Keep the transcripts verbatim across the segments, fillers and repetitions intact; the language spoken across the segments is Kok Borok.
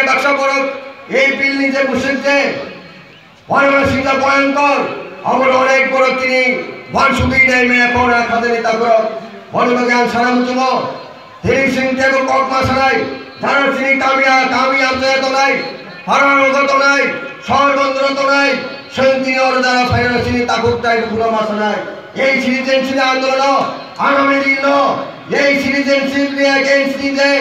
Baksa borok ei bill ni je bwswk je Borok singsa Bhayangkar, abo onek borok tini wansugwi nai maya pora khajani takhurok. Borok bagwi ang sana muchungo. Tini sing tebo kok ma sanai, jara sini kamia, kami amchaya tonai, para rogo tonai, sor bondro tonai, sing tini oro jara phairok sini takhuk tai bukhukno ma sanai. Ei citizenship andolono, agami dinno, ei citizenship ni against ni je,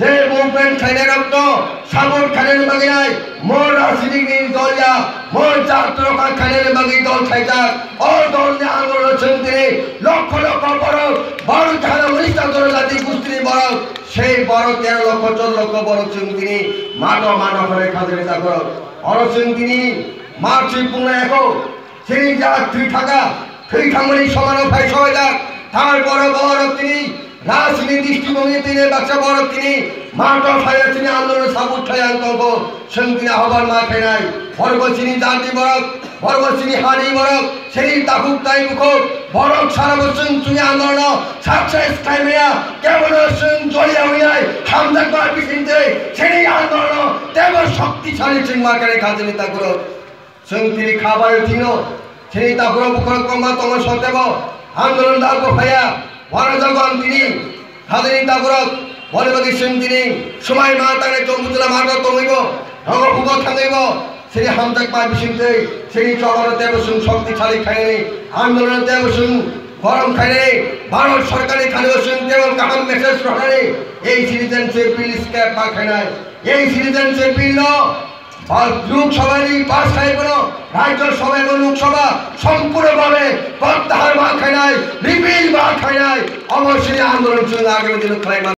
je movement khainai rokno support khainani bagwi nai, mo rajnitik ni dol ya, mo jat rokha khainani bagwi dol khaijak. O dol ni andolon chwng tini lokho lokho borok, Bharat hana unis ta jonojati gusti ni borok, sei borok tero lokho chod lokho borok chwng tini mato mato khare khajani takhurok. Oro chwng tini March ni pungna eko Chini jak thwi thaka, thwi thangmani somano phai sohojak. Tarpore borok tini rajni drishtibhongi tini baksa borok tini mato phaiya chini andolon sabut thai ang tongkho. Chwng tini ahoban ma khainai. Borok chini jati borok, borok chini hani borok, chini takhuk tai bukhuk. Borok sarabo chwng chwngni andolono success khaimaya. Kebono chwng joliya winai hamjakma bisingtwi chini andolono tebo shoktisali chwng ma khainai khajani takhurok. Chwng tini kha bai thwino, chini takhurok bukhurok kongma tongo sotebo, andolon dal bo phaiya, wanajago ang tini, khajani takhurok, boni bagwi chwng tini, swmai ma tangnai chombuchwla mato tongwibo, nogo hugo thangwibo, chini hamjakma bisingtwi, chini chobano tebo chwng shoktisali khainani, andolon tebo chwng gorom khainani, Bharat Sarkarni thani bo chwng tebo kaham message rohnani, ei citizenship bill scrap ma khainai, ei citizenship bill no Lok Sabha ni pass khai bono, Rajya Sabha ebo Lok Sabha sompurno bhabe protyahar ma khainai, repeal ma khainai, obo chini andolon chwng agami dino khlaima.